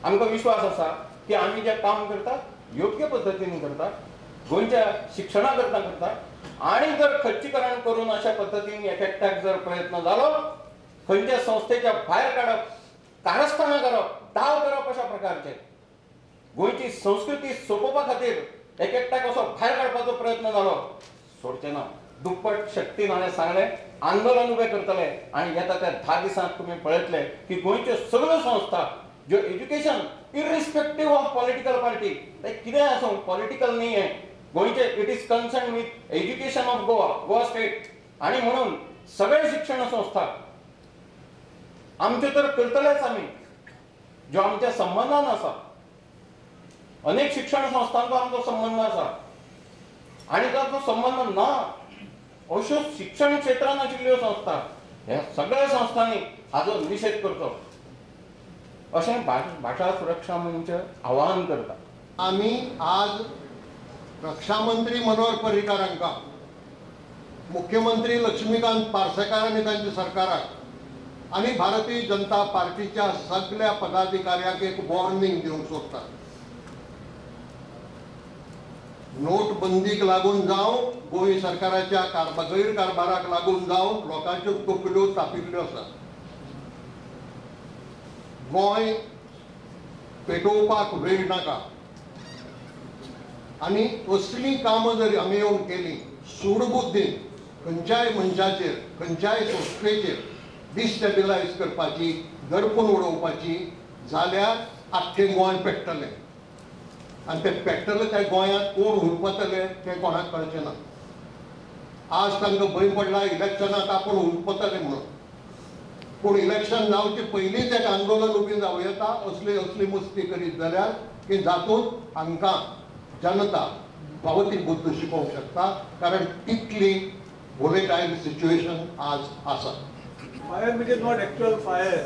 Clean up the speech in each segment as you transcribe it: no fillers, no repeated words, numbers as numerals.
आमकां विश्वास आसा की आमी जें काम करतात योग्य पद्दतीन करतात, गोंयच्या शिक्षणा करता करता. आनी जर खच्चीकरण करून अशा पद्दतीन एक एकट्याक जर प्रयत्न जालो, खंयच्या संस्थेच्या भायर काडप, कारस्थानां करप, दाव करप, अशा प्रकारचे गोंयची संस्कृती सोंपोवपा खातीर एक एकट्याक असो भायर काडपाचो प्रयत्न जालो, सोडचे ना. दुप्पट शक्तीन हांवें सांगलें आंदोलन उबें करतले. आनी येता त्या 10 दिसांत तुमी पळयतले की गोंयच्यो सगळ्यो संस्था ज्यो education irrespective of political party, ते कितेंय आसूं, पॉलिटिकल न्ही हें, गोंयचे it is concern with education of Goa, Goa state. आनी म्हणून सगळे शिक्षण संस्था आमच्यो तर करतलेच आमी, ज्यो आमच्या संबंदान आसा, अनेक शिक्षण संस्थांचो आमचो संबंद आसा आनी ताचो संबंद ना अश्यो शिक्षण क्षेत्रान आशिल्ल्यो संस्था, ह्या सगळ्या संस्थांनी हाजो निशेध करचो अशें भाशा सुरक्षा मंच आवाहन करता. आमी आज रक्षा मंत्री मनोहर पर्रीकार हांकां, मुख्यमंत्री लक्ष्मीकांत पार्सेकार आनी तांच्या सरकाराक आनी भारतीय जनता पार्टीच्या सगळ्या पदाधिकाऱ्यांक एक वॉर्निंग दिवंक सोदतात. नोटबंदीक लागून जावं, गोंय सरकाराच्या गैरकारभाराक लागून जावं, लोकांच्यो तकल्यो तापिल्ल्यो आसात. गोंय पेटोवपाक वेळ नाका आनी असलीं कामां जर आमी येवन केलीं सूडबुद्दीन खंयच्याय मनशाचेर, खंयच्याय संस्थेचेर डिस्टेबिलायज करपाची, दडपून उडोवपाची जाल्यार आख्खें गोंय पेट्टलें. आनी तें पेट्टलें त्या गोंयांत कोण हुलपतले तें कोणाक कळचें ना. आज तांकां भंय पडला इलेक्शनाक आपूण हुलपतले म्हणून, पूण इलेक्शन जावचे पयलींच एक आंदोलन उबें जावं येता. असली असली मस्ती करीत जाल्यार की जातूंत हांकां जनता फावो ती बुद्द शिकोवंक शकता, कारण तितली वोलेटायल सिच्युएशन आज आसा. फायर म्हणजे not actual fire,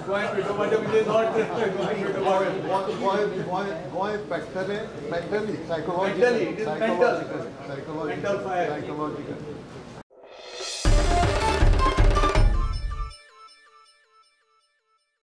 Goa पेटोवपाचें म्हणजे not Goa Goa पेट्टलें mentally, psychologically, psychological.